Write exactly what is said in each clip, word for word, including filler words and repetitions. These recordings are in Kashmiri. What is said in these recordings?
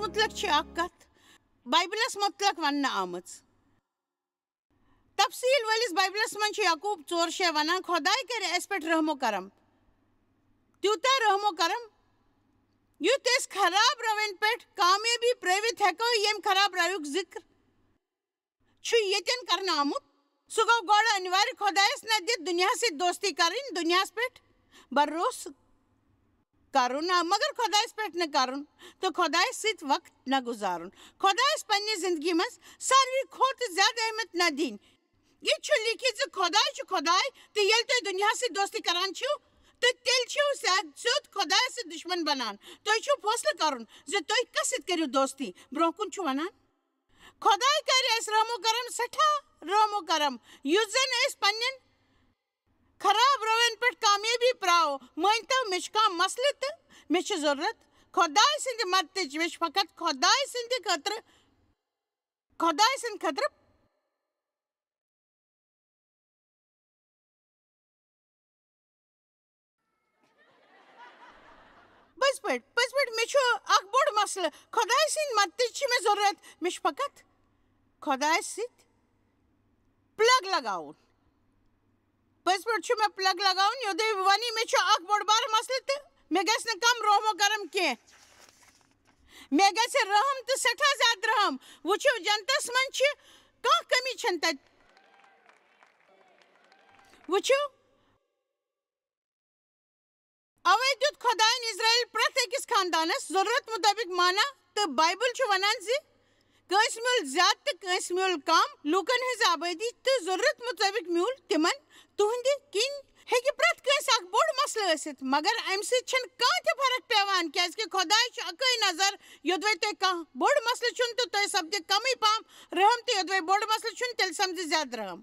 متعلق چھِ اکھ کتھ بائبلس متعلق وننہٕ آمٕژ۔ تفصیل وٲلِس بائبلس منٛز چھُ یعقوب ژور شےٚ ونان، خۄداے کرِ اسہِ پٮ۪ٹھ رحم و کرم، تیوٗتاہ رحم و کرم، یُتھ أسۍ خراب روین پٮ۪ٹھ کامیٲبی پرٲوِتھ ہٮ۪کو، ییٚمہِ خراب رویُک ذکر چھُ ییٚتٮ۪ن کرنہٕ آمُت۔ سُہ گوٚو گۄڈٕ انوارِ خۄدایس نہ دِتھ دُنیاہس سۭتۍ دوستی کرٕنۍ، دُنیاہس پٮ۪ٹھ بھروسہٕ کرُن، آ، مگر خۄدایس پٮ۪ٹھ نہٕ کرُن تہٕ خۄدایس سۭتۍ وقت نہ گُزارُن۔ خۄدایس پننہِ زندگی منٛز ساروی کھۄتہٕ زیادٕ اہمیت نہ دِنۍ۔ یہِ چھُ لیکھِتھ زِ خۄداے چھُ خۄداے، تہٕ ییٚلہِ تُہۍ دُنیاہس سۭتۍ دوستی کران چھِو، تہٕ تیٚلہِ چھِو سیٚد سیوٚد خۄدایس سۭتۍ دُشمن بنان۔ تۄہہِ چھُو فٲصلہٕ کرُن زِ تُہۍ کس سۭتۍ کٔرِو دوستی۔ برونٛہہ کُن چھُ ونان، خۄداے کرِ اَسہِ رحم و کرم، سٮ۪ٹھاہ رحم و کرم، یُس زن أسۍ پننٮ۪ن خراب روین پٮ۪ٹھ کامیٲبی پراوو۔ مٲنۍ تو، مےٚ چھُ کانٛہہ مسلہٕ تہٕ مےٚ چھِ ضروٗرت خۄداے سٕنٛدِ مدتٕچ۔ مےٚ چھُ فقط خۄداے سٕنٛدِ خٲطرٕ، خۄداے سٕنٛدِ خٲطرٕ پٔزۍ پٲٹھۍ، پٔزۍ پٲٹھۍ، مےٚ چھُ اکھ بوٚڑ مسلہٕ۔ خۄداے سٕنٛدِ مدتٕچ چھِ مےٚ ضروٗرت۔ مےٚ چھُ فقط خۄدایَس سۭتۍ plug لگاوُن۔ پٔزۍ پٲٹھۍ چھُ مےٚ plug لگاوُن۔ یوٚدُے بہٕ وَنہٕ، مےٚ چھُ اکھ بوٚڑ بارٕ مسلہٕ تہٕ مےٚ گژھِ نہٕ کم رحم و کرم کینٛہہ۔ مےٚ گژھِ رحم تہٕ سٮ۪ٹھاہ زیادٕ رحم۔ وٕچھِو، جنتس منٛز چھِ کانٛہہ کمی چھَنہٕ تَتہِ۔ وٕچھِو، اوے دیُت خۄدایَن اسرائیل پرٛٮ۪تھ أکِس خاندانَس ضروٗرت مُطٲبِق مانا، تہٕ بائبل چھُ وَنان زِ کٲنٛسہِ میوٗل زیادٕ تہٕ کٲنٛسہِ میوٗل کم۔ لوٗکَن ہٕنٛز آبٲدی تہٕ ضروٗرت مُطٲبِق میوٗل تِمَن۔ تُہٕنٛدِ کِنۍ ہیٚکہِ پرٛٮ۪تھ کٲنٛسہِ اکھ بوٚڑ مسلہٕ ٲسِتھ، مگر اَمہِ سۭتۍ چھَنہٕ کانٛہہ تہِ فرق پٮ۪وان، کیٛازِکہِ خۄداے چھُ اَکٕے نظر۔ یوٚدوَے تۄہہِ کانٛہہ بوٚڑ مسلہٕ چھُنہٕ تہٕ تۄہہِ سَپدِ کمٕے پہم رحم، تہٕ یوٚدوَے بوٚڑ مسلہٕ چھُنہٕ، تیٚلہِ سَپدِ زیادٕ رحم۔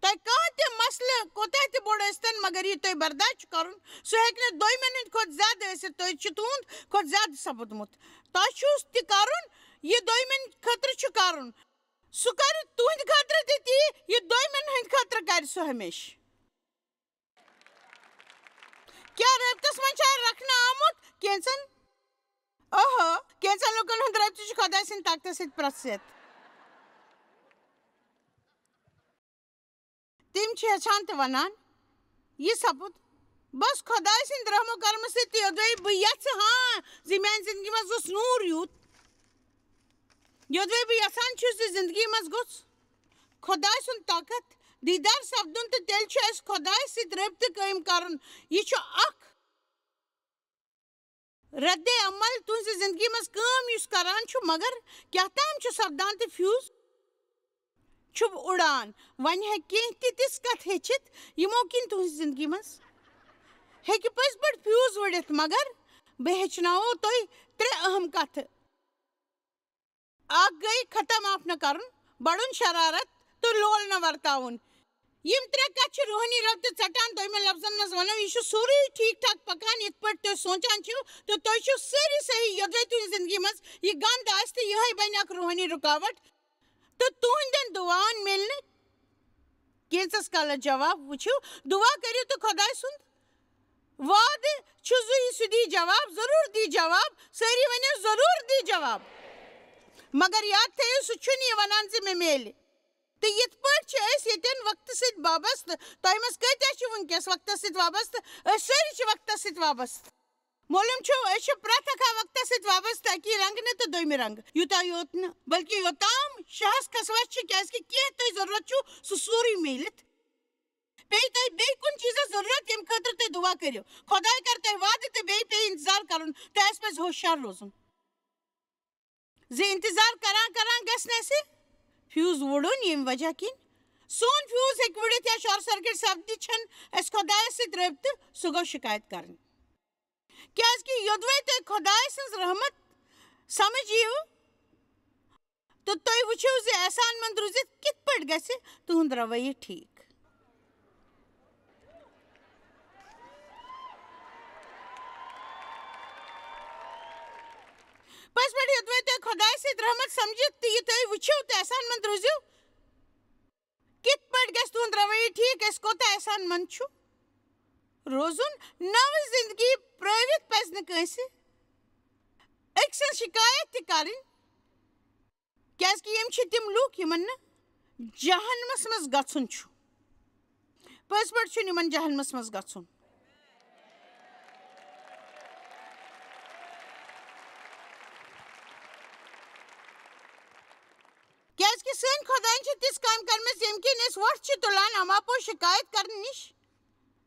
تۄہہِ کانٛہہ تہِ مسلہٕ کوٗتاہ تہِ بوٚڑ ٲسۍتن، مگر یہِ تۄہہِ برداشت چھُ کرُن، سُہ ہیٚکہِ نہٕ دوٚیمٮ۪ن ہٕنٛدِ کھۄتہٕ زیادٕ ٲسِتھ۔ تُہۍ چھِو تُہُنٛد کھۄتہٕ زیادٕ سَپُدمُت۔ تۄہہِ چھُو تہِ کرُن، یہِ دوٚیمٮ۪ن خٲطرٕ چھُ کرُن۔ سُہ کرِ تُہٕنٛدِ خٲطرٕ تہِ تی، یہِ دوٚیمٮ۪ن ہٕنٛدِ خٲطرٕ کرِ سُہ ہمیشہٕ۔ کیٛاہ رٲبطس منٛز چھا رکھنہٕ آمُت کینٛژن؟ اوہو، کینٛژن لوٗکن ہُنٛد رٲبطہٕ چھُ خۄداے سٕنٛدِ طاقتہٕ سۭتۍ پرٛٮ۪تھ سۭتۍ۔ تِم چھِ ہیٚچھان تہٕ وَنان، یہِ سَپُد بس خۄداے سٕنٛدِ رحم و کرمہٕ سۭتۍ، تہٕ یوٚدوَے بہٕ یَژھٕ ہاں زِ میٛانہِ زِندگی منٛز گوٚژھ نوٗر یُتھ، یوٚدوَے بہٕ یَژھان چھُس زِ زِندگی منٛز گوٚژھ خۄداے سُنٛد طاقت دیٖدار سَپدُن، تہٕ تیٚلہِ چھُ اَسہِ خۄدایَس سۭتۍ رٲبطہٕ قٲیِم کَرُن۔ یہِ چھُ اَکھ رد عمل تُہنٛزِ زندگی منٛز کٲم یُس کران چھُ، مگر کیٛاہ تام چھُ سپدان تہٕ fuse چھُ اُڑان۔ وۄنۍ ہیٚکہِ کینٛہہ تہِ تِژھ کتھ ہیٚچھِتھ، یِمو کِنۍ تُہنٛزِ زندگی منٛز ہیٚکہِ پٔزۍ پٲٹھۍ fuse وُڑِتھ، مگر بہٕ ہیٚچھناوو تۄہہِ ترٛےٚ اہم کتھٕ۔ اکھ گٔے ختم آف نہ کرُن، بڑُن شرارت تہٕ لول نہ ورتاوُن۔ یِم ترٛےٚ کتھٕ چھِ روحٲنی ربطہٕ ژٹان۔ دوٚیمٮ۪ن لفظن منٛز ونو، یہِ چھُ سورُے ٹھیٖک ٹھاک پکان، یِتھ پٲٹھۍ تُہۍ سونچان چھِو، تہٕ تُہۍ چھِو سٲری صحیح، یوٚدوَے تُہنٛزِ زندگی منٛز یہِ گنٛد آسہِ، تہٕ یِہوٚے بنہِ اکھ روحٲنی رُکاوٹ، تہٕ تُہنٛدٮ۪ن دُعاہن میلہِ نہٕ کینٛژس کالس جواب۔ وٕچھِو، دُعا کٔرِو تہٕ خۄداے سُنٛد وعدٕ چھُ زِ سُہ دی جواب، ضروٗر دی جواب۔ سٲری ؤنِو، ضروٗر دی جواب۔ مگر یاد تھٲیِو، سُہ چھُنہٕ یہِ وَنان زِ مےٚ میلہِ۔ تہٕ یِتھ پٲٹھۍ چھِ أسۍ ییٚتٮ۪ن وقتہٕ سۭتۍ وابستہٕ۔ تۄہہِ منٛز کۭتیٛاہ چھِ وٕنکیٚس وقتَس سۭتۍ وابستہٕ؟ أسۍ سٲری چھِ وقتَس سۭتۍ وابستہٕ۔ معلوم چھُ، أسۍ چھِ پرٛٮ۪تھ اکھ وقتَس سۭتۍ وابستہٕ، اَکی رنٛگہٕ نہٕ تہٕ دوٚیمہِ رنٛگہٕ۔ یوٗتاہ یوت نہٕ، بلکہِ یوٚتام شاہَس کھسوَس چھِ، کیٛازِکہِ کینٛہہ تۄہہِ ضروٗرت چھُو، سُہ سورُے میلِتھ۔ بیٚیہِ تۄہہِ بیٚیہِ کُنہِ چیٖزس ضروٗرت، ییٚمہِ خٲطرٕ تُہۍ دُعا کٔرِو۔ خۄداے کرِ تۄہہِ وعدٕ تہٕ بیٚیہِ پیٚیہِ انتظار کرُن۔ تہٕ اَسہِ پَزِ ہوشیار روزُن زِ انتظار کران کران گژھِ نہٕ اَسہِ fuse وُڑُن، ییٚمہِ وجہ کِنۍ سون fuse ہیٚکہِ وُڑِتھ یا short circuit سپدِتھ، چھَنہٕ اَسہِ خۄدایَس سۭتۍ رٲبطہٕ، سُہ گوٚو شِکایت کرٕنۍ۔ کیٛازِکہِ یوٚدوَے تۄہہِ خۄداے سٕنٛز رحمت سمجھ یِیو، تہٕ تُہۍ وٕچھِو زِ احسان مند روٗزِتھ کِتھ پٲٹھۍ گژھِ تُہُنٛد رویہِ ٹھیٖک۔ پٔزۍ پٲٹھۍ یوٚدوَے تۄہہِ خۄدایہِ سۭتۍ رحمت سمجھِتھ تہٕ یہِ تُہۍ وٕچھِو تہٕ احسان مند روٗزِو، کِتھ پٲٹھۍ گژھِ تُہُنٛد رویہِ ٹھیٖک؟ أسۍ کوٗتاہ احسان مند چھُ روزُن۔ نٔو زندگی پرٲوِتھ پزِ نہٕ کٲنٛسہِ أکۍ سٕنٛز شِکایت تہِ کَرٕنۍ، کیٛازِکہِ یِم چھِ تِم لوٗکھ یِمَن نہٕ جہنمَس منٛز گژھُن چھُ۔ پٔزۍ پٲٹھۍ چھُنہٕ یِمَن جہنمَس منٛز گژھُن۔ کیٛازِکہِ سٲنۍ خۄدایَن چھِ تِژھ کامہِ کٔرمٕژ، ییٚمہِ کِنۍ أسۍ وۄٹھ چھِ تُلان اَماپوٚز شِکایت کَرنہٕ نِش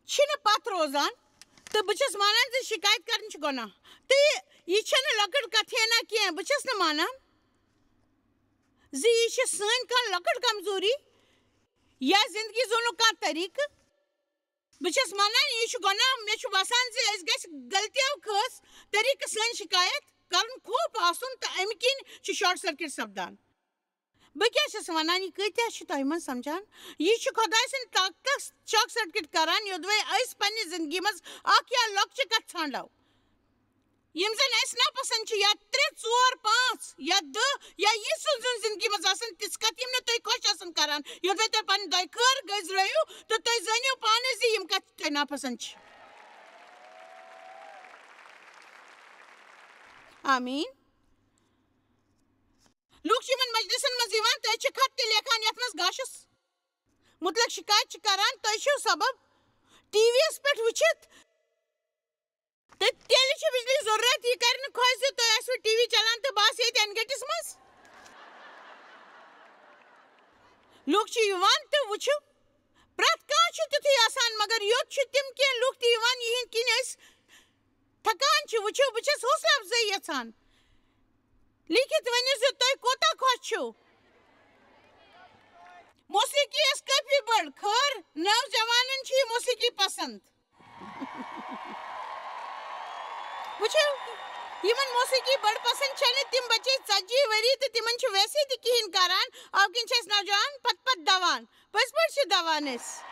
چھِنہٕ پَتھ روزان۔ تہٕ بہٕ چھَس مانان زِ شِکایت کَرٕنۍ چھِ گۄناہ۔ تہٕ یہِ چھَنہٕ لۄکٕٹ کَتھے نہ کینٛہہ، بہٕ چھَس نہٕ مانان زِ یہِ چھِ سٲنۍ کانٛہہ لۄکٕٹ کمزوٗری یا زِندگی زونُک کانٛہہ طریٖقہٕ۔ بہٕ چھَس وَنان، یہِ چھُ گۄناہ۔ مےٚ چھُ باسان زِ اَسہِ گژھِ غلطیو خٲطرٕ طریٖقہٕ سٲنۍ شِکایت کَرُن کھوپ آسُن، تہٕ اَمہِ کِنۍ چھُ شارٹ سٔرکِٹ سَپدان۔ بہٕ کیٛاہ چھَس وَنان، یہِ کۭتیٛاہ چھِ تۄہہِ منٛز سَمجھان؟ یہِ چھُ خۄداے سٕنٛدِ طاقتَس شارٹ سٔرکِٹ کَران، یوٚدوَے أسۍ پنٛنہِ زِندگی منٛز اَکھ یا لۄکچہِ کَتھٕ ژھانٛڈو، یِم زَن اَسہِ ناپَسنٛد چھِ، یا ترٛےٚ، ژور، پانٛژھ، یا دَہ، یا یہِ سٕنٛز زِندگی منٛز آسَن تِژھ کَتھٕ، یِم نہٕ تُہۍ خۄش آسَن کَران، یوٚدوَے تۄہہِ پنٕنۍ دۄیہِ خٲر گٔنٛزرٲیِو، تہٕ تُہۍ زٲنِو پانَے زِ یِم کَتھٕ چھِ تۄہہِ ناپَسنٛد چھِ۔ آمیٖن۔ لوٗکھ چھِ یِمَن مجلسَن منٛز یِوان تہٕ أسۍ چھِ خط تہِ لیکھان، یَتھ منٛز گاشَس مُتعلِق شِکایت چھِ کَران، تُہۍ چھِو سبب ٹی وی یَس پٮ۪ٹھ وٕچھِتھ، تہٕ تیٚلہِ چھِ بجلی ضروٗرت۔ یہِ کَرِ نہٕ خۄش زِ تُہۍ ٲسِو ٹی وی چلان تہٕ بہٕ آسہٕ ییٚتہِ اَنہِ گٔٹِس منٛز۔ لوٗکھ چھِ یِوان تہٕ وٕچھِو، پرٛٮ۪تھ کانٛہہ چھُ تیُتھُے آسان، مگر یوٚت چھِ تِم کینٛہہ لوٗکھ تہِ یِوان، یِہِنٛدۍ کِنۍ أسۍ تھکان چھِ۔ وٕچھِو، بہٕ چھَس حوصلہٕ اَفزٲیی یَژھان۔ لیٖکھِتھ ؤنِو زِ تُہۍ کوٗتاہ خۄش چھِو۔ موسیقی ٲس کٲفی بٔڑ خٲر، نوجوانن چھِ یہِ موسیقی پسند۔ وٕچھِو، یِمن موسیقی بٔڑ پسند چھنہٕ، تِم بچے ژتجی ؤری تہٕ تِمن چھِ ویسے تہِ کِہیٖنۍ کران، اَوٕ کِنۍ چھِ أسۍ نوجوان پتہٕ پتہٕ دوان۔ پٔزۍ پٲٹھۍ چھِ دوان أسۍ۔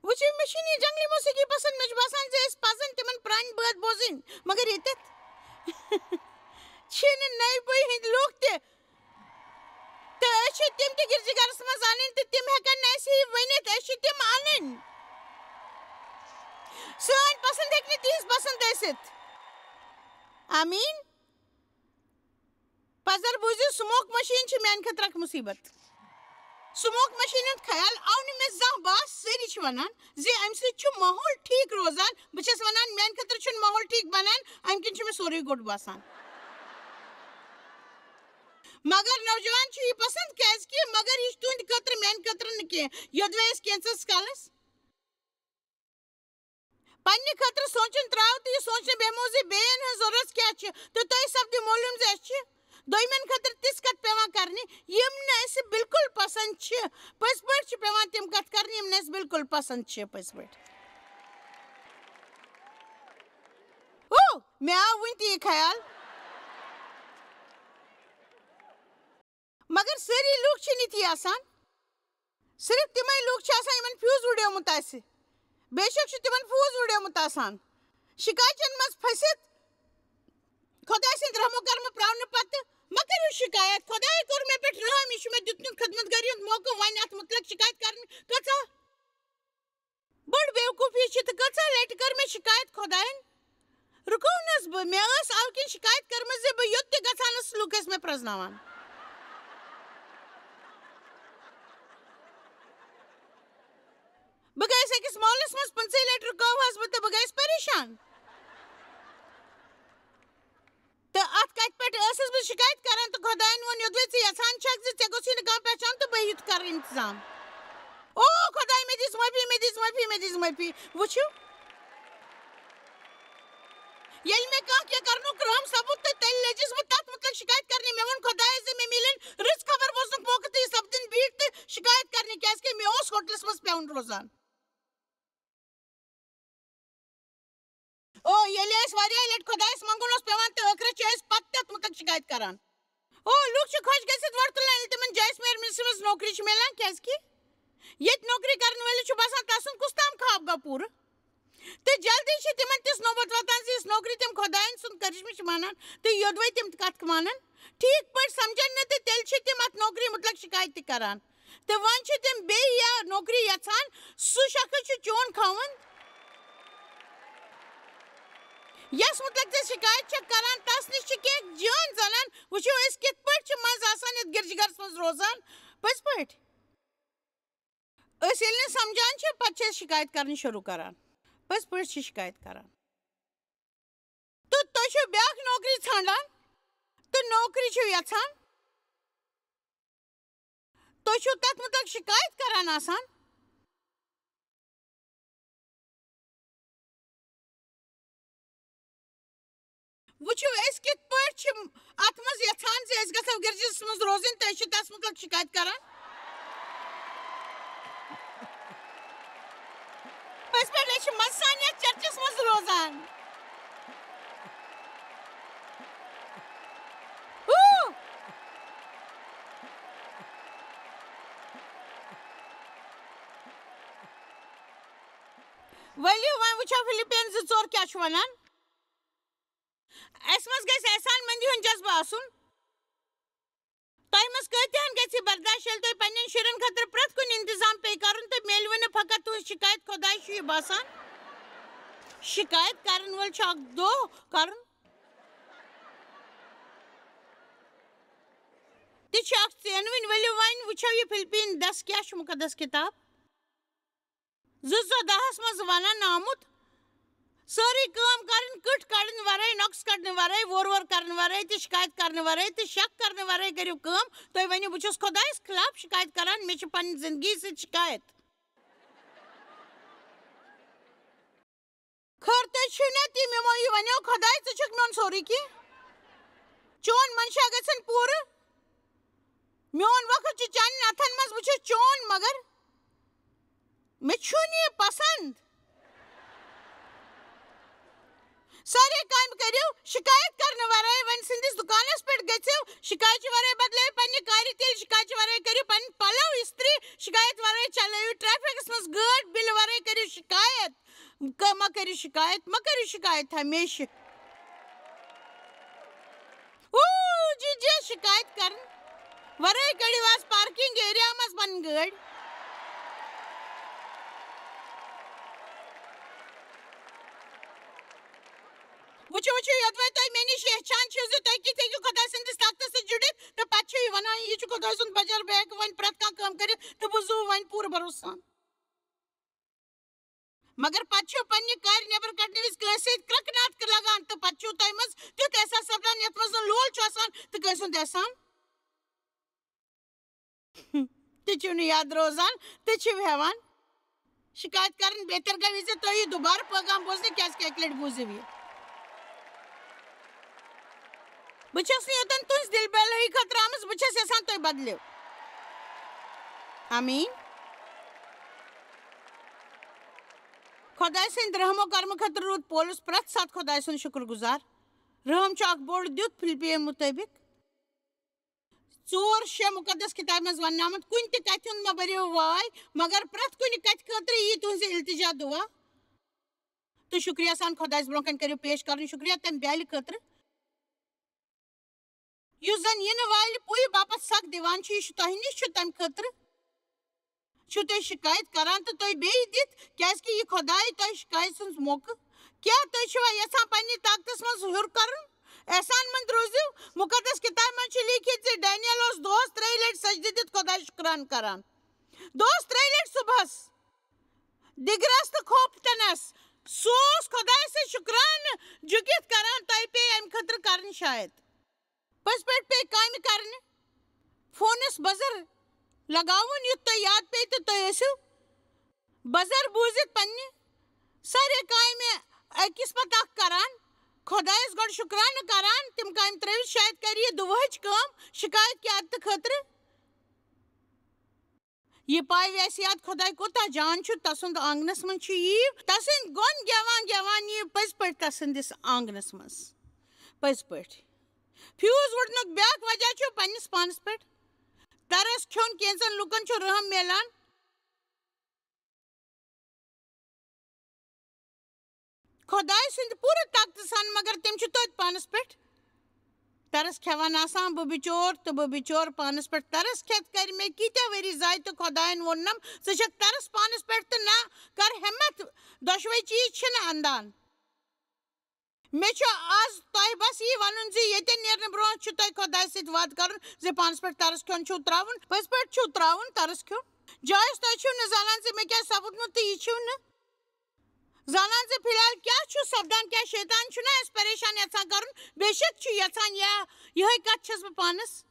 وٕچھِو، مےٚ چھِنہٕ یہِ جنگلی موسیقی پسند۔ مےٚ چھُ باسان زِ أسۍ پزن تِمن پرٛانہِ بٲتھ بوزٕنۍ، مگر ییٚتٮ۪تھ چھِنہٕ نَیہِ پُیہِ ہٕنٛدۍ لوٗکھ تہِ۔ تہٕ أسۍ چھِ تِم تہِ گِرجہِ گرس منٛز اَنٕنۍ تہٕ تِم ہٮ۪کن نہٕ اَسہِ یہِ ؤنِتھ، أسۍ چھِ تِم اَنٕنۍ۔ سٲنۍ پسند ہیٚکہِ نہٕ تِہنٛز پسند ٲسِتھ۔ آمیٖن۔ پزر بوٗزِو، سموک مشین چھِ میانہِ خٲطرٕ اکھ مُصیبت۔ سموک مشین ہُنٛد خیال آو نہٕ مےٚ زانٛہہ۔ بس سٲری چھِ ونان زِ امہِ سۭتۍ چھُ ماحول ٹھیٖک روزان۔ بہٕ چھَس ونان، میانہِ خٲطرٕ چھُنہٕ ماحول ٹھیٖک بنان، امہِ کِنۍ چھُ مےٚ سورُے گوٚٹ باسان۔ مگر نوجوان چھُ یہِ پسند، کیازِ کہِ مگر یہِ چھُ تُہنٛدِ خٲطرٕ، میانہِ خٲطرٕ نہٕ کینٛہہ۔ یوٚدوے أسۍ کینٛژس کالس پننہِ خٲطرٕ سونٛچُن ترٛاو تہٕ یہِ سونٛچنہٕ بیٚہمو زِ بیٚین ہٕنٛز ضروٗرت کیٛاہ چھِ، تہٕ تۄہہِ سپدِ معلوٗم زِ اَسہِ چھِ دوٚیمٮ۪ن خٲطرٕ تِژھ کتھٕ پٮ۪وان کرنہِ، یِم نہٕ اَسہِ بالکل پسند چھِ۔ پٔزۍ پٲٹھۍ چھِ پٮ۪وان تِم کتھٕ کرنہِ، یِم نہٕ اَسہِ بالکل پسند چھِ۔ پٔزۍ پٲٹھۍ۔ او، مےٚ آو وُنہِ تہِ یہِ خیال۔ مگر سٲری لوٗکھ چھِنہٕ یِتھی آسان۔ صرف تِمے لوٗکھ چھِ آسان، یِمن فیوٗز وُڈیومُت آسہِ۔ بے شک چھُ تِمن فیوٗز وُڈیومُت آسان۔ شِکایژن منٛز پھٔسِتھ، خۄداے سٕنٛدِ رحم و کرمہٕ پراونہٕ پتہٕ مہ کٔرِو شِکایت۔ خۄدایہِ کوٚر مےٚ پٮ۪ٹھ رحم، یہِ چھُ مےٚ دیُتمُت خدمت گٲری ہُنٛد موقعہٕ، وۄنۍ اَتھ مُتعلق شِکایت کرنہٕ کۭژاہ بٔڑ بیوقوٗفی چھِ تہٕ کۭژاہ لٹہِ کٔر مےٚ شِکایت خۄدایَن؟ رُکٲو نہٕ حظ بہٕ، مےٚ ٲس اَوٕ کِنۍ شِکایت کٔرمٕژ زِ بہٕ یوٚت تہِ گژھٕ ہا نہٕ، سُہ لُکھ ٲسۍ مےٚ پرٛزناوان۔ بہٕ گٔیَس أکِس محلَس منٛز، پٕنٛژٕہہِ لٹہِ رُکٲوہَس بہٕ تہٕ بہٕ گٔیَس پریشان۔ تہٕ اَتھ کَتھِ پٮ۪ٹھ ٲسٕس بہٕ شِکایت کران تہٕ خۄدایَن ووٚن، یوٚدوَے ژٕ یَژھان چھَکھ زِ ژےٚ گوٚژھُے نہٕ کانٛہہ پہچان تہٕ بہٕ یُتھ کَرٕ اِنتظام۔ او خۄداے، مےٚ دِژ معٲفی، مےٚ دِژ معٲفی، مےٚ دِژ معٲفی۔ وٕچھِو، ییٚلہِ مےٚ کانٛہہ کینٛہہ کرنُک رحم سپُد تہٕ تیٚلہِ لٔجِس بہٕ تَتھ مُتعلِق شِکایت کرنہِ۔ مےٚ ووٚن خۄدایَس زِ مےٚ میلن رٕژ خبر بوزنُک موقعہٕ تہٕ یہِ سپدٕنۍ بیٖٹھ تہٕ شِکایت کرنہِ، کیٛازِکہِ مےٚ اوس ہوٹلَس منٛز پٮ۪وُن روزان۔ او، ییٚلہِ اَسہِ واریاہ لَٹہِ خۄدایَس منٛگُن اوس پٮ۪وان تہٕ ٲخرَس چھِ أسۍ پَتہٕ تَتھ مُتعلِق شِکایت کران۔ او، لوٗکھ چھِ خۄش گٔژھِتھ وۄٹھ تُلان، ییٚلہِ تِمَن جایہِ سمیرمِس منٛز نوکری چھِ مِلان، کیٛازِکہِ ییٚتہِ نوکری کرن وٲلِس چھُ باسان، تَسُنٛد کُس تام خواب گوٚو پوٗرٕ۔ تہٕ جلدی چھِ تِمن تِژھ نوبت واتان زِ یُس نوکری تِم خۄداین سُنٛد کرشمہٕ چھِ مانان تہٕ یوٚدوَے تِم تہِ کتھ مانان، ٹھیٖک پٲٹھۍ سمجھن نہٕ تہٕ تیٚلہِ چھِ تِم اتھ نوکری مُتلق شِکایت تہِ کران۔ تہٕ وۄنۍ چھِ تِم بیٚیہِ یا نوکری یژھان، سُہ شخص چھُ چون خاوند۔ یس مُتلق ژےٚ شِکایت چھَکھ کران، تس نِش چھِ کینٛہہ جٲنۍ زنان۔ وٕچھِو، أسۍ کِتھ پٲٹھۍ چھِ منٛزٕ آسان یتھ گرجہِ گرس منٛز روزان۔ پٔزۍ پٲٹھۍ۔ أسۍ ییٚلہِ نہٕ سمجھان چھِ، پتہٕ چھِ أسۍ شِکایت کرٕنۍ شروٗع کران۔ پٔزۍ پٲٹھۍ چھِ شِکایت کران۔ تہٕ تُہۍ چھِو بیٛاکھ نوکری ژھانٛڈان تہٕ نوکری چھِو یژھان، تُہۍ چھِو تتھ مُتعلق شِکایت کران آسان۔ وٕچھِو، أسۍ کِتھ پٲٹھۍ چھِ اتھ منٛز یژھان زِ أسۍ گژھو گرجس منٛز روزٕنۍ تہٕ أسۍ چھِ تس مُتعلق شِکایت کران۔ پٔزۍ پٲٹھۍ، أسۍ چھِ منٛزٕ سان یتھ چرچس منٛز روزان۔ ہو! ؤلِو وۄنۍ وٕچھو فلپین زٕ ژور کیٛاہ چھُ ونان۔ اسہِ منٛز گژھِ احسان مندی ہُنٛد جذبہٕ آسُن۔ تۄہہِ منٛز کۭتیاہن گژھِ یہِ برداش ییٚلہِ تۄہہِ پننٮ۪ن شُرٮ۪ن خٲطرٕ پرٛٮ۪تھ کُنہِ انتظام پیٚیہِ کرُن تہٕ میلہِ وُنہِ فقط تُہنٛز شِکایت؟ خۄداے چھُ یہِ باسان۔ شِکایت کرن وٲلۍ چھِ اکھ دۄہ کرُن۔ تہِ چھِ اکھ ژینوٕنۍ۔ ؤلِو وۄنۍ وٕچھو یہِ فلپین دس کیٛاہ چھُ مُقدس کِتاب۔ زٕ ژۄدہَس منٛز ونان آمُت، سٲرٕے کٲم کرٕنۍ، کٕٹ کڑٕنۍ ورٲے، نۄقص کڑنہٕ ورٲے، وور وور کرنہٕ ورٲے تہٕ شِکایت کرنہٕ ورٲے تہٕ شک کرنہٕ ورٲے کٔرِو کٲم۔ تُہۍ ؤنِو، بہٕ چھُس خۄدایَس خلاف شِکایت کران، مےٚ چھِ پنٕنۍ زندگی سۭتۍ شِکایت۔ خٲر، تُہۍ چھِو نا تِم، یِمو یہِ ونیو، خۄداے، ژٕ چھُکھ میون سورُے کینٛہہ، چون منشا گژھن پوٗرٕ، میون وقت چھُ چانٮ۪ن اتھن منٛز، بہٕ چھُس چون، مگر مےٚ چھُنہٕ یہِ پسند۔ سارے کامہِ کٔرِو شِکایت کرنہٕ ورٲے۔ وۄنۍ سٕنٛدِس دُکانس پٮ۪ٹھ گٔژھِو، شِکایتہِ ورٲے بدلٲیِو پننہِ کارِ تیٖل، شِکایتہِ ورٲے کٔرِو پنٕنۍ پلو استری، شِکایت ورٲے چلٲیِو ٹریفکس منٛز گٲڑۍ، بِلہِ ورٲے کٔرِو شِکایت۔ ک-، مہ کٔرِو شِکایت، مہ کٔرِو شِکایت ہمیشہِ۔ اوٗ، جی، جی، شِکایت کرن ورٲے کٔڑِو آز پارکنگ ایریا منٛز پنٕنۍ گٲڑۍ۔ وٕچھِو، وٕچھِو، یوٚدوَے تُہۍ مےٚ نِش یژھان چھِو زِ تُہۍ کِتھ ہیٚکِو خۄداے سٕنٛدِس طاقتس سۭتۍ جُڑِتھ، تہٕ پتہٕ چھِو یہِ وَنان، یہِ چھُ خۄداے سُنٛد بجر، بہٕ ہیٚکہٕ وۄنۍ پرٛٮ۪تھ کانٛہہ کٲم کٔرِتھ، تہٕ بہٕ زُو وۄنۍ پوٗرٕ بھروسہٕ سان۔ مگر پتہٕ چھِو پننہِ کارِ نٮ۪بر کڑنہٕ وِزِ کٲنٛسہِ سۭتۍ کرٛٮ۪کہٕ ناد لگان، تہٕ پتہٕ چھُو تۄہہِ منٛز تیُتھ احساس سپدان، یتھ منٛز نہٕ لول چھُ آسان تہٕ کٲنٛسہِ ہُنٛد احسان۔ تہِ چھِو نہٕ یاد روزان، تہِ چھِو ہٮ۪وان شِکایت کرٕنۍ۔ بہتر گژھِ زِ تُہۍ یِیِو دُبارٕ پٲغام بوزنہِ، کیٛازِ کہِ اَکہِ لٹہِ بوٗزِو یہِ۔ بہٕ چھَس نہٕ یوٚتَن تُہٕنٛز دِل بہلٲیی خٲطرٕ آمٕژ، بہٕ چھَس یَژھان تُہۍ بدلِو۔ آمیٖن۔ خۄداے سٕنٛدِ رحم و کرمہٕ خٲطرٕ روٗد پولس پرٛٮ۪تھ ساتہٕ خۄداے سُنٛد شُکر گُزار۔ رحم چھُ اکھ بوٚڑ دیُت فِلپِیَن مُطٲبِق۔ ژور شےٚ مُقدس کِتابہِ منٛز وننہٕ آمُت، کُنہِ تہِ کتھِ ہُنٛد مہ بٔرِو واے، مگر پرٛٮ۪تھ کُنہِ کتھِ خٲطرٕ یی تُہنٛزِ التجا دُعا۔ تہٕ شُکریہ سان خۄدایَس برٛونٛہہ کنہِ کٔرِو پیش کرٕنۍ شُکریہ تَمہِ بیٛالہِ خٲطرٕ، یُس زَن یِنہٕ والہِ پُیہِ باپتھ سَکھ دِوان چھُ۔ یہِ چھُ تۄہہِ نِش، چھُ تَمہِ خٲطرٕ چھُو تُہۍ شِکایت کران تہٕ تُہۍ بیٚیہِ دِتھ، کیٛازِ کہِ یہِ خۄداے تۄہہِ شِکایت سُنٛد موقعہٕ۔ کیٛاہ تُہۍ چھِوا یژھان پننہِ طاقتس منٛز ہیوٚر کرُن؟ احسان مند روٗزِو۔ مُقدس کِتابہِ منٛز چھُ لیٖکھِتھ زِ ڈینیل اوس دۄہس ترٛیٚیہِ لٹہِ سجدٕ دِتھ خۄداے شُکران کران۔ دۄہس ترٛیٚیہِ لٹہِ صُبحس، دِگرس تہٕ کھوپتنس۔ سُہ اوس خۄدایہِ سۭتۍ شُکرانہٕ جُکِتھ کران، تۄہہِ پیٚیہِ امہِ خٲطرٕ کرٕنۍ شاید۔ پٔزۍ پٲٹھۍ پیٚیہِ کامہِ کرنہِ، فونس بزر لگاوُن، یُتھ تۄہہِ یاد پیٚیہِ تہٕ تُہۍ ٲسِو بزر بوٗزِتھ پننہِ سارے کامہِ أکِس پتہٕ اکھ کران، خۄدایس گۄڈٕ شُکرانہٕ کران، تِم کامہِ ترٲوِتھ، شاید کرِ یہِ دُوہٕچ کٲم شِکایت کہِ عادتہٕ خٲطرٕ۔ یہِ پاوِ اَسہِ یاد خۄداے کوٗتاہ جان چھُ، تسُنٛد آنٛگنس منٛز چھُ یِیِو، تسٕنٛدۍ گۄن گٮ۪وان گٮ۪وان یِیِو پٔزۍ پٲٹھۍ تسٕنٛدِس آنٛگنس منٛز۔ پٔزۍ پٲٹھۍ۔ فیوٗز وُڈنُک بیٛاکھ وجہ چھُ پننِس پانس پٮ۪ٹھ ترس کھیوٚن۔ کینٛژن لوٗکن چھُ رحم میلان۔ خۄداے سٕنٛدِ پوٗرٕ طاقتہٕ سان، مگر تِم چھِ توتہِ پانَس پٮ۪ٹھ ترس کھٮ۪وان آسان۔ بہٕ بِچور تہٕ بہٕ بِچور پانَس پٮ۪ٹھ ترس کھٮ۪تھ۔ کَرِ مےٚ کیٖتیٛاہ ؤری ضایع تہٕ خۄدایَن ووٚننَم، "ژٕ چھَکھ ترس پانَس پٮ۪ٹھ تہٕ نہ کر ہٮ۪مَتھ، دۄشوَے چیٖز چھِنہٕ اَندان۔" مےٚ چھُ آز تۄہہِ بس یی وَنُن زِ ییٚتٮ۪ن نیرنہٕ برونٛہہ چھُ تۄہہِ خۄدایہِ سۭتۍ وعدٕ کَرُن زِ پانَس پٮ۪ٹھ ترس کھیوٚن چھُو ترٛاوُن، پٔزۍ پٲٹھۍ چھُو ترٛاوُن ترس کھیوٚن۔ جایَس تۄہہِ چھِو نہٕ زانان زِ مےٚ کیٛاہ چھُ سَپُدمُت تہٕ یہِ چھِو نہٕ زانان زِ فی الحال کیٛاہ چھُ سَپدان، کیٛاہ شیطان چھُنہ اَسہِ پریشان یَژھان کَرُن؟ بے شک چھُ یَژھان، یا یِہوٚے کَتھ چھَس بہٕ پانَس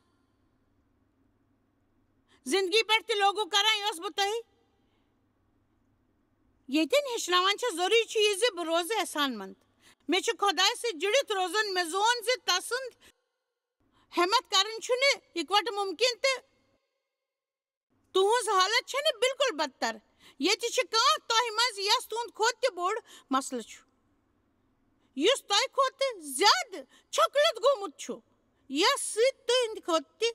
زندگی پٮ۪ٹھ تہِ لاگو کران، یۄس بہٕ تۄہہِ ییٚتٮ۪ن ہیٚچھناوان چھَس۔ ضروٗری چھُ یہِ زِ بہٕ روزٕ احسان مند۔ مےٚ چھُ خۄدایَس سۭتۍ جُڑِتھ روزُن۔ مےٚ زون زِ تسُنٛد ہٮ۪مت کرٕنۍ چھُنہٕ اِکوٹہٕ مُمکِن تہٕ تُہٕنٛز حالت چھَنہٕ بالکل بدتر۔ ییٚتہِ چھِ کانٛہہ تۄہہِ منٛز یَس تُہُنٛد کھۄتہٕ تہِ بوٚڑ مسلہٕ چھُ، یُس تۄہہِ کھۄتہٕ زیادٕ چھۄکلت گوٚمُت چھُ، یَس سۭتۍ تُہٕنٛدِ کھۄتہٕ تہِ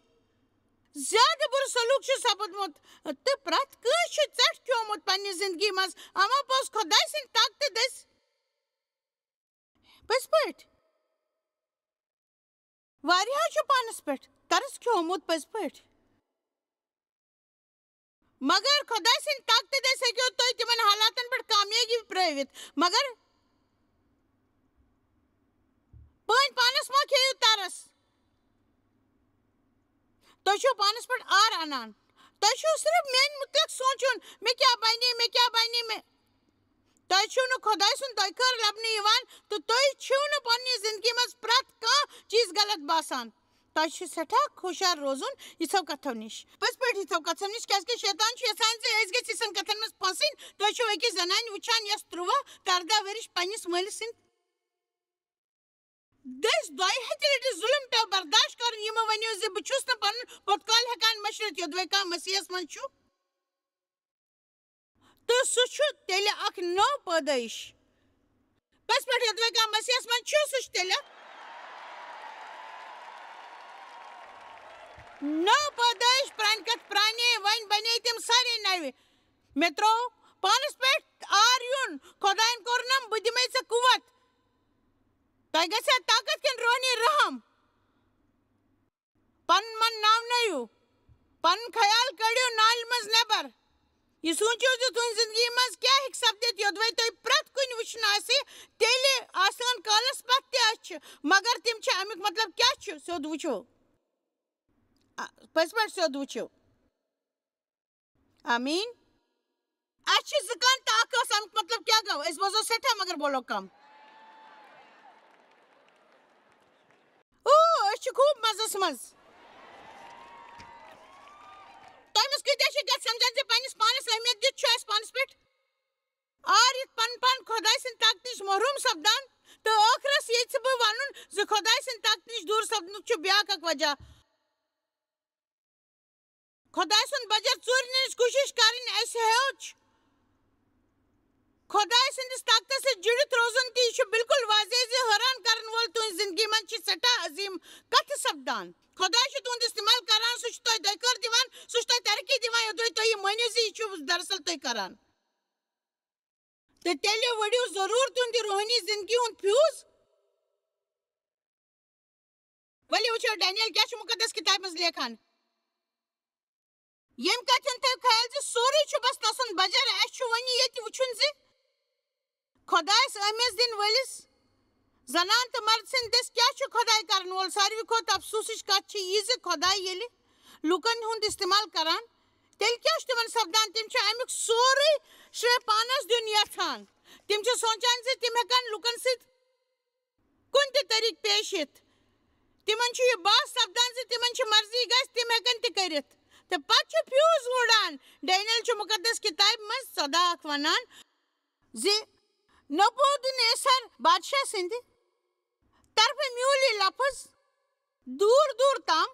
زیادٕ بُرٕ سلوٗک چھُ سپُدمُت، تہٕ پرٛٮ۪تھ کٲنٛسہِ چھُ ژٮ۪ٹھ کھیوٚمُت پننہِ زندگی منٛز۔ اما پوٚز خۄداے سٕنٛدِ طاقتہٕ دٔسۍ۔ پٔزۍ پٲٹھۍ۔ واریاہو چھُ پانَس پٮ۪ٹھ ترس کھیوٚمُت پٔزۍ پٲٹھۍ۔ مگر خۄداے سٕنٛدِ طاقتہٕ دٔسۍ ہیٚکِو تُہۍ تِمن حالاتن پٮ۪ٹھ کامیٲبی پرٛٲوِتھ۔ مگر پٲنۍ پانَس مہ کھیٚیِو ترس۔ تُہۍ چھِو پانَس پٮ۪ٹھ عار اَنان۔ تۄہہِ چھُو صرف میٛانہِ مُتعلِق سونٛچُن، مےٚ کیٛاہ بَنہِ، مےٚ کیٛاہ بَنہِ، مےٚ۔ تۄہہِ چھُو نہٕ خۄداے سُنٛد دۄیہِ خٲر لَبنہٕ یِوان تہٕ تُہۍ چھِو نہٕ پننہِ زندگی منٛز پرٛٮ۪تھ کانٛہہ چیٖز غلط باسان۔ تۄہہِ چھُ سٮ۪ٹھاہ ہُشار روزُن یِژھو کتھو نِش۔ پٔزۍ پٲٹھۍ یِژھو کتھو نِش، کیٛازِ کہِ شیطان چھُ یژھان زِ أسۍ گٔژھۍ یِژھن کتھن منٛز پھسٕنۍ۔ تۄہہِ چھِو أکِس زنانہِ وٕچھان، یۄس تُرٛواہ تہٕ ارداہ ؤرِش پننِس مٲلِس سٕنٛدِ دٔسۍ دۄیہِ ہتہِ لٹہِ ظُلم پیوٚو برداشت کرُن۔ یِمو ؤنِو زِ بہٕ چھُس نہٕ پنُن پوٚت کال ہٮ۪کان مٔشرِتھ، یوٚدوَے کانٛہہ مسیحس منٛز چھُ۔ تہٕ سُہ چھُ تیٚلہِ اکھ نٔو پٲدٲیِش۔ پٔزۍ پٲٹھۍ یوٚدوَے کانٛہہ مسیحس منٛز چھُ، سُہ چھُ تیٚلہِ اکھ نٔو پٲدٲیِش۔ پرٛانہِ کتھ پرٛانے، وۄنۍ بنے تِم سارے نوِ۔ مےٚ ترٛوو پانس پٮ۪ٹھ عار یُن، خۄداین کوٚرنم، "بہٕ دِمے ژےٚ قوت۔" تۄہہِ گژھِ طاقت کِنہٕ روحٲنی رحم؟ پنُن من ناونٲیِو، پنُن خیال کٔڑِو نالہِ منٛز نٮ۪بر۔ یہِ سوٗنٛچِو زِ تُہنٛزِ زندگی منٛز کیٛاہ ہیٚکہِ سپدِتھ، یوٚدوَے تۄہہِ پرٛٮ۪تھ کُنہِ وٕچھُن آسہِ، تیٚلہِ آسان کالس پتھ تہِ أچھ، مگر تِم چھِ امیُک مطلب کیٛاہ چھُ، سیوٚد وٕچھِو۔ آ، پٔزۍ پٲٹھۍ سیوٚد وٕچھِو۔ آمیٖن۔ اَسہِ چھِ زٕ کَن تہٕ اَکھ ٲس، اَمیُک مطلب کیٛاہ گوٚو؟ أسۍ بوزو سٮ۪ٹھاہ مگر بولو کم۔ او، أسۍ چھِ خوٗب مَزَس منٛز۔ تۄہہِ منٛز کۭتیٛاہ چھِ کَتھ سَمجھان زِ پنٛنِس پانَس اہمیت دِتھ چھُ اَسہِ پانَس پٮ۪ٹھ عار یِتھ پَنُن پان خۄداے سٕنٛدِ طاقتہٕ نِش محروٗم سَپدان؟ تہٕ ٲخرَس ییٚژھِ بہٕ وَنُن زِ خۄداے سٕنٛدِ طاقتہٕ نِش دوٗر سَپدنُک چھُ بیٛاکھ اَکھ وجہ۔ خۄداے سُنٛد بجر ژوٗرِ نِنٕچ کوٗشِش کَرٕنۍ۔ اَسہِ ہیوٚچھ خۄداے سٕنٛدِس طاقتَس سۭتۍ جُڑِتھ روزُن تہِ۔ یہِ چھُ بالکل واضح زِ حٲران کَرَن وول تُہٕنٛزِ زِندگی منٛز چھِ سٮ۪ٹھاہ عظیٖم کَتھٕ سَپدان۔ خۄداے چھُ تُہُنٛد استعمال کَران، سُہ چھُ تۄہہِ دۄیہِ خٲر دِوان، سُہ چھُ تۄہہِ ترقی دِوان، یوٚدوَے تُہۍ یہِ مٲنِو زِ یہِ چھُ دراصل تُہۍ کَران۔ تہٕ تیٚلہِ ؤڑِو ضروٗر تُہٕنٛدِ روحٲنی زِندگی ہُنٛد فیوٗز۔ ؤلِو وٕچھو ڈینیل کیٛاہ چھُ مُقدس کِتابہِ منٛز لیکھان۔ ییٚمہِ کَتھِ ہُنٛد تھٲیِو خیال زِ سورُے چھُ بس تَسُنٛد بجر۔ اَسہِ چھُ وۄنۍ ییٚتہِ وٕچھُن زِ خۄدایَس اہمیت دِنہٕ وٲلِس زنان تہٕ مرد سٕنٛدِ دٔسۍ کیٛاہ چھُ خۄداے کرن وول؟ ساروی کھۄتہٕ افسوسٕچ کتھ چھِ یہِ زِ خۄداے ییٚلہِ لوٗکن ہُنٛد استعمال کران، تیٚلہِ کیٛاہ چھُ تِمن سپدان؟ تِم چھِ امیُک سورُے شرے پانس دیُن یژھان۔ تِم چھِ سونٛچان زِ تِم ہٮ۪کن لوٗکن سۭتۍ کُنہِ تہِ طریقہٕ پیش یِتھ۔ تِمن چھُ یہِ باس سپدان زِ تِمن چھِ مرضی گژھِ، تِم ہٮ۪کن تہِ کٔرِتھ۔ تہٕ پتہٕ چھُ فیوز وُڑان۔ ڈینیل چھُ مُقدس کِتابہِ منٛز ژۄداہ اکھ ونان زِ نبوکد نیسر بادشاہ سٕنٛدِ طرفہٕ میوٗل یہِ لفظ دوٗر دوٗر تام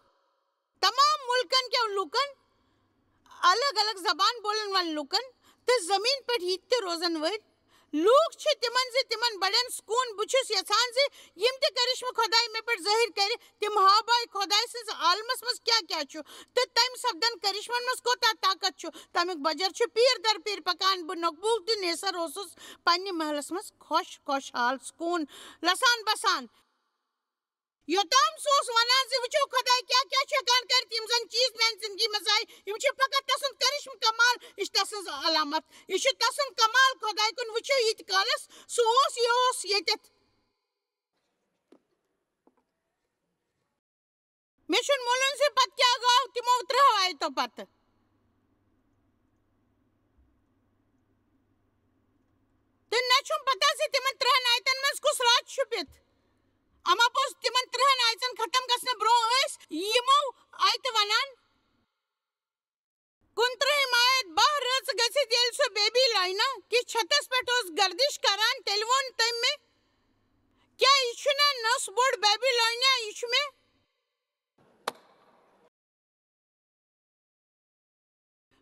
تمام مُلکن کٮ۪ن لوٗکن، الگ الگ زبان بولن والٮ۪ن لوٗکن تہٕ زمین پٮ۪ٹھ ییٚتہِ تہِ روزن وٲلۍ لوٗکھ چھِ تِمن زِ تِمن بڑٮ۪ن سکوٗن۔ بہٕ چھُس یژھان زِ یِم تہِ کرشمہٕ خۄداے مےٚ پٮ۪ٹھ ظٲہِر کرِ، تِم ہاوباے خۄداے سٕنٛز عالمس منٛز کیٛاہ کیٛاہ چھُ، تہٕ تَمہِ سپدن کرشمن منٛز کوتاہ طاقت چھُ۔ تَمیُک بجر چھُ پیٖر در پیٖر پکان۔ بہٕ نقبول تہٕ نیسر اوسُس پننہِ محلس منٛز خۄش، خۄشحال، سکوٗن لسان بسان۔ یوٚتام سُہ اوس وَنان زِ وٕچھِو خۄداے کیٛاہ کیٛاہ چھُ ہٮ۪کان کٔرِتھ، یِم زَن چیٖز میٛانہِ زِندگی منٛز آیہِ، یِم چھِ فقط تَسُنٛد کرشمہٕ کمال، یہِ چھِ تَسٕنٛز علامت، یہِ چھُ تَسُنٛد کمال خۄداے کُن۔ وٕچھِو ییٖتِس کالَس سُہ اوس، یہِ اوس ییٚتٮ۪تھ۔ مےٚ چھُنہٕ مولوٗم زِ پَتہٕ کیٛاہ گوٚو تِمو ترٛہو آیتو پَتہٕ۔ تہٕ نہ چھُم پتہ زِ تِمن ترٛہن آیتن منٛز کُس راز چھُ چھُپِتھ۔ اما پوٚز تِمن ترٛہن آیژن ختم گژھنہٕ برونٛہہ ٲسۍ یِمو آیتہٕ ونان۔ کُنترٕہِم آیت، باہ رٲژ گٔژھِتھ ییٚلہِ سُہ بیبی لٲنہ کِس چھتس پٮ۪ٹھ اوس گردش کران، تیٚلہِ ووٚن تٔمۍ مےٚ، کیٛاہ یہِ چھُنا نٔس بوٚڑ بیبی لٲنیا؟ یہِ چھُ مےٚ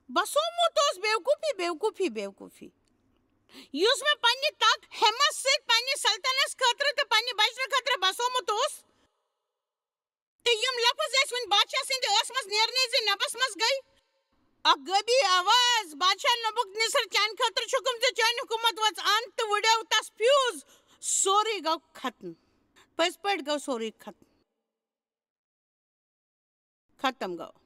بسومُت اوس۔ بیوقوفی، بیوقوفی، بیوقوفی۔ یُس مےٚ پننہِ طاقت ہمت سۭتۍ پننہِ سلطنس خٲطرٕ تہٕ پننہِ بچنہٕ خٲطرٕ بسومُت اوس۔ تہٕ یِم لفظ ٲسۍ وۄنۍ بادشاہ سٕنٛدِ ٲسہٕ منٛز نیرنٕے زِ نبس منٛز گٔے اکھ غٲبی آواز، بادشاہ نبوکدنصر، چانہِ خٲطرٕ چھُکھ زِ چٲنۍ حکومت وٲژ انت تہٕ وُڈیو تس فیوز۔ سورُے گوٚو ختم۔ پٔزۍ پٲٹھۍ گوٚو سورُے ختم۔ ختم گوٚو۔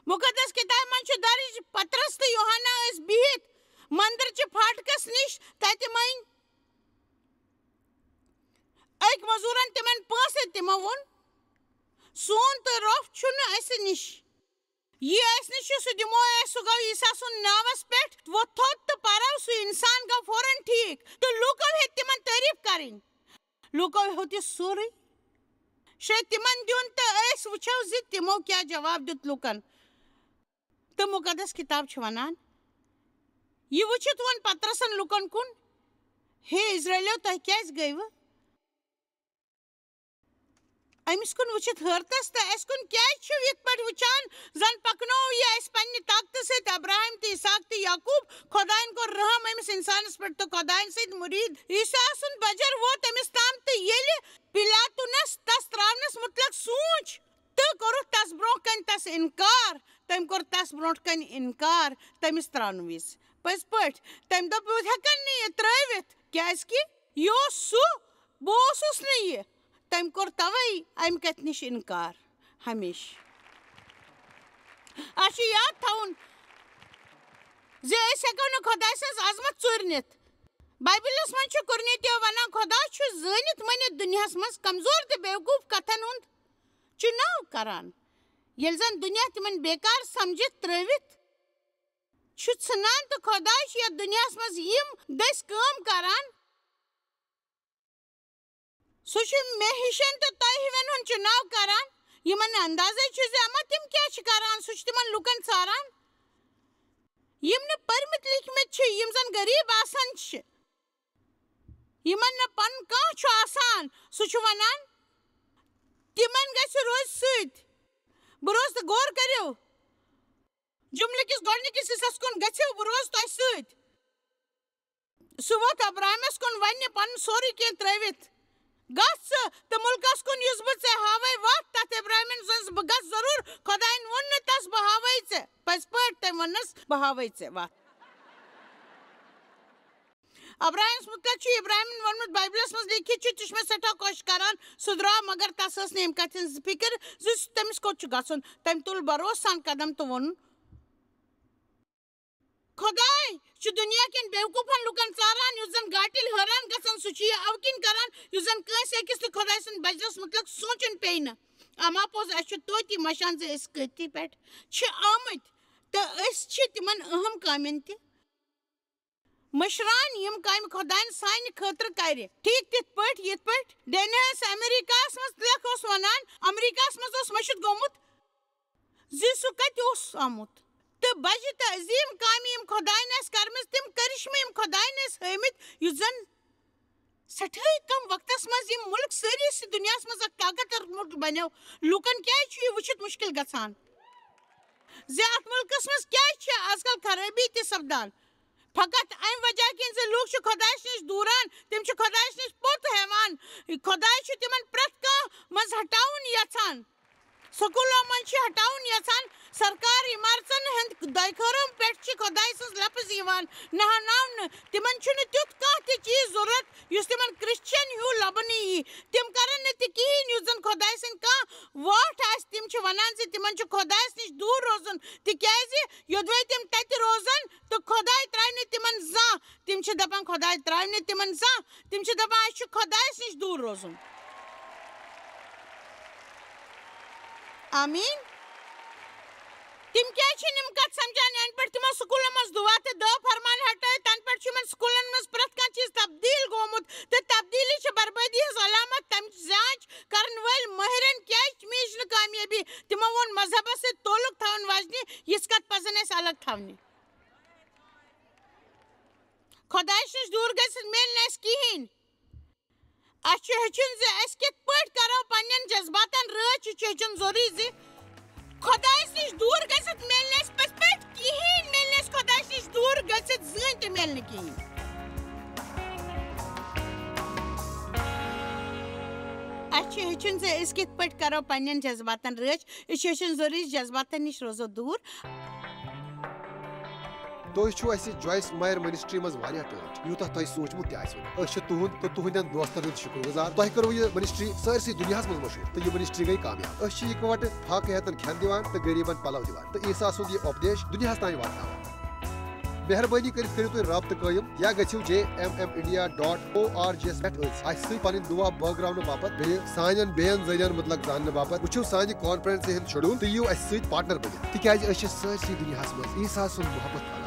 مُقدس کِتابہِ منٛز چھُ درٕج، پطرس تہٕ یوحنا ٲسۍ بِہِتھ مندرچہِ پھاٹکس نِش۔ تتہِ مٔنۍ أکۍ مزوٗرن تِمن پونٛسہٕ۔ تِمو ووٚن، سون تہٕ روٚف چھُنہٕ اسہِ نِش۔ یہِ اسہِ نِش چھُ، سُہ دِمو أسۍ۔ سُہ گوٚو عیسیٰ سُنٛد ناوس پٮ۪ٹھ ووٚتھ تھوٚد تہٕ پرو سُہ اِنسان گوٚو فوراً ٹھیٖک، تہٕ لوٗکو ہیٚتۍ تِمن تعریٖف کرٕنۍ۔ لوٗکو ہیوٚت یہِ سورُے۔ شاید تِمن دیُن تہٕ أسۍ وٕچھو زِ تِمو کیٛاہ جواب دیُت لوٗکن۔ تہٕ مُقدس کِتاب چھِ وَنان، یہِ وٕچھِتھ ووٚن پطرسن لوٗکن کُن، ہے اِسرٲیلیو، تۄہہِ کیٛازِ گٔیوٕ أمِس کُن وٕچھِتھ حٲرتس تہٕ اَسہِ کُن کیٛازِ چھِو یِتھ پٲٹھۍ وٕچھان؟ زن پکنوو یہِ اَسہِ پننہِ طاقتہٕ سۭتۍ ابراہیم تہٕ اسحاق تہٕ یعقوب۔ خۄداین کوٚر رحم أمِس اِنسانس پٮ۪ٹھ تہٕ خۄداین سۭتۍ مُریٖد عیسیٰ سُنٛد بجر ووت أمِس تام۔ تہٕ ییٚلہِ پِلاطُنس تس ترٛاونس مُتعلق سوٗنچ تہٕ کوٚرُکھ تس برونٛہہ کنہِ تس اِنکار، تٔمۍ کوٚر تس برونٛٹھ کنہِ اِنکار تٔمِس ترٛاونہٕ وِزِ۔ پٔزۍ پٲٹھۍ، تٔمۍ دوٚپ، بہٕ ہٮ۪کن نہٕ یہِ ترٛٲوِتھ، کیٛازِ کہِ یہِ اوس سُہ، بہٕ اوسُس نہٕ یہِ۔ تٔمۍ کوٚر توے امہِ کتھِ نِش انکار۔ ہمیشہٕ۔ اسہِ چھُ یاد تھاوُن زِ أسۍ ہٮ۪کو نہٕ خۄداے سٕنٛز عظمت ژوٗرِ نِتھ۔ بایبلس منٛز چھُ قرنیتیو ونان، خۄدا چھُ زٲنِتھ مٲنِتھ دُنیاہس منٛز کمزور تہٕ بیوقوف کتھن ہُنٛد چُناو کران۔ ییٚلہِ زن دُنیا تِمن بیکار سمجھِتھ ترٲوِتھ چھُ ژھٕنان، تہٕ خۄداے چھُ یتھ دُنیاہس منٛز یِم دٔسۍ کٲم کران۔ سُہ چھُ مےٚ ہِشن تہٕ تۄہہِ ہِوٮ۪ن ہُنٛد چُناو کران، یِمن نہٕ اندازے چھُ زِ اما تِم کیٛاہ چھِ کران۔ سُہ چھُ تِمن لوٗکن ژھاران، یِم نہٕ پٔرمٕتۍ لیٖکھمٕتۍ چھِ، یِم زن غریٖب آسان چھِ، یِمن نہٕ پنُن کانٛہہ چھُ آسان۔ سُہ چھُ ونان، تِمن گژھِ روزِ سۭتۍ۔ بہٕ روزٕ تہٕ غور کٔرِو، جملہٕ کِس گۄڈٕنِکِس حصس کُن گٔژھِو، بہٕ روزٕ تۄہہِ سۭتۍ۔ سُہ ووٚتھ ابراہمس کُن وننہِ پنُن سورُے کینٛہہ ترٲوِتھ۔ گژھ ژٕ تہٕ مُلکس کُن، یُس بہٕ ژےٚ ہاوے وتھ، تتھ۔ ابراہمن زن بہٕ گژھٕ ضروٗر۔ خۄداین ووٚن نہٕ تس، بہٕ ہاوے ژےٚ۔ پٔزۍ پٲٹھۍ تٔمۍ ووٚننس، بہٕ ہاوے ژےٚ وتھ۔ ابراہمس مُتعلق چھُ ابراہمن ووٚنمُت، بایبلس منٛز لیکھِتھ چھُ، تہِ چھُ مےٚ سٮ۪ٹھاہ خۄش کران۔ سُہ درٛاو، مگر تس ٲس نہٕ امہِ کتھِ ہٕنٛز فکر زِ سُہ، تٔمِس کوٚت چھُ گژھُن۔ تٔمۍ تُل بھروسہٕ سان قدم تہٕ ووٚن، خۄداے چھُ دُنیا کٮ۪ن بیوقوٗفن لوٗکن ژاران، یُس زن گاٹِلۍ حٲران گژھن، سُہ چھُ یہِ اَوٕ کِنۍ کران، یُس زن کٲنٛسہِ أکِس تہِ خۄداے سٕنٛدِ بجرس مُتعلق سونٛچُن پیٚیہِ نہٕ۔ اما پوٚز، اَسہِ چھُ توتہِ مشان زِ أسۍ کۭتۍ پٮ۪ٹھ چھِ آمٕتۍ، تہٕ أسۍ چھِ تِمن اہم کامٮ۪ن تہِ مٔشراوان، یِم کامہِ خۄداین سانہِ خٲطرٕ کرِ۔ ٹھیٖک تِتھ پٲٹھۍ، یِتھ پٲٹھۍ ڈینیس امریکہس منٛز لیکھ اوس ونان، امریکہس منٛز اوس مٔشِتھ گوٚمُت زِ سُہ کتہِ اوس آمُت۔ تہٕ بجہِ تہٕ عظیٖم کامہِ، یِم خۄداین آسہِ کرمٕژ، تِم کرشمہٕ، یِم خۄداین آسہِ ہٲومٕتۍ، یُس زن سٮ۪ٹھاہٕے کم وقتس منٛز یِم مُلک سٲری یُس دُنیاہس منٛز اکھ طاقتور مُلک بنیو، لوٗکن کیٛازِ چھُ یہِ وٕچھِتھ مُشکِل گژھان زِ اتھ مُلکس منٛز کیٛازِ چھِ آز کل خرٲبی تہِ سپدان؟ فقط امہِ وجہ کِنۍ زِ لوٗکھ چھِ خۄدایس نِش دوٗران، تِم چھِ خۄدایس نِش پوٚت ہٮ۪وان۔ خۄداے چھُ تِمن پرٛٮ۪تھ کانٛہہ منٛز ہٹاوُن یژھان۔ سکوٗلو منٛز چھِ ہٹاوُن یژھان۔ سرکار عمارژن ہٕنٛدۍ دٲخلن پٮ۪ٹھ چھِ خۄداے سٕنٛز لفظ یِوان نہاناونہٕ۔ تِمن چھُنہٕ تیُتھ کانٛہہ تہِ چیٖز ضروٗرت یُس تِمن کرسچن ہیوٗ لبنہٕ یی۔ تِم کرن نہٕ تہِ کِہیٖنۍ یُس زن خۄداے سٕنٛدۍ کانٛہہ واٹھ آسہِ۔ تِم چھِ ونان زِ تِمن چھُ خۄدایس نِش دوٗر روزُن، تِکیازِ یوٚدوَے تِم تَتہِ روزَن تہٕ خۄداے ترٛاوِ نہٕ تِمَن زانٛہہ۔ تِم چھِ دَپان، خۄداے ترٛاوِ نہٕ تِمَن زانٛہہ۔ تِم چھِ دَپان، اَسہِ چھُ خۄدایَس نِش دوٗر روزُن۔ آمیٖن۔ تِم کیٛازِ چھِنہٕ یِم کَتھ سَمجھان؟ یَنہٕ پٮ۪ٹھ تِمو سکوٗلَن منٛز دُعا تہٕ دٲو فرمان ہٹٲے، تَنہٕ پٮ۪ٹھ چھُ یِمَن سکوٗلَن منٛز پرٛٮ۪تھ کانٛہہ چیٖز تبدیٖل گوٚمُت، تہٕ تبدیٖلی چھِ بربٲدی ہٕنٛز علامت۔ تَمِچ جانچ کرن وٲلۍ مٲہرن کیٛازِ میج نہٕ کامیٲبی؟ تِمو ووٚن، مذہبس سۭتۍ تعلق تھاون واجنہِ یِژھ کتھ پزن اسہِ الگ تھاونہِ۔ خۄدایس نِش دوٗر گٔژھِتھ میلہِ نہٕ اسہِ کِہیٖنۍ۔ اسہِ چھُ ہیٚچھُن زِ أسۍ کِتھ پٲٹھۍ کرو پننٮ۪ن جذباتن رٲچھ۔ یہِ چھُ ہیٚچھُن ضروٗری زِ خۄدایس نِش دوٗر گٔژھِتھ میلہِ نہٕ اسہِ پٔزۍ پٲٹھۍ کِہیٖنۍ، میلہِ نہٕ اسہِ خۄدایس نِش دوٗر گٔژھِتھ زٕہٕنۍ تہِ میلہِ نہٕ کِہیٖنۍ۔ اسہِ چھُ ہیٚچھُن زِ أسۍ کِتھ پٲٹھۍ کرو پننٮ۪ن جذباتن رٲچھ۔ أسۍ چھِ ہیٚچھُن ضروٗری جذباتن نِش روزو دوٗر۔ تُہۍ چھِو اَسہِ جویس مایر منسٹری منٛز واریاہ ٹٲٹھۍ، یوٗتاہ تۄہہِ سوٗنٛچمُت تہِ آسِوٕ نہٕ۔ أسۍ چھِ تُہُنٛد تہٕ تُہنٛدٮ۪ن دوستن ہُنٛد شُکر گُزار۔ تۄہہِ کٔروٕ یہِ منسٹری سٲرسٕے دُنیاہس منٛز مشہوٗر تہٕ یہِ منسٹری گٔے کامیاب۔ أسۍ چھِ یِکوَٹہٕ فاقہٕ ہیتن کھٮ۪ن دِوان تہٕ غریٖبن پلو دِوان تہٕ عیسیٰ سُنٛد یہِ اُپدیش دُنیاہس تام واتناوان۔ مہربٲنی کٔرِتھ کٔرِو تُہۍ رابطہٕ قٲیِم یا گٔژھِو J M M India dot O R G یَس پٮ۪ٹھ أتھۍ اَسہِ سۭتۍ پنٕنۍ دُعا بٲگراونہٕ باپتھ، بیٚیہِ سانٮ۪ن بیٚین ذٔریعن مُتعلق زاننہٕ باپتھ۔ وٕچھِو سانہِ کانفرنسہِ ہُنٛد شیڈول تہٕ یِیِو اَسہِ سۭتۍ پارٹنر بٔنِتھ، تِکیازِ أسۍ چھِ سٲرسٕے دُنیاہس منٛز عیسیٰ سُنٛد محبت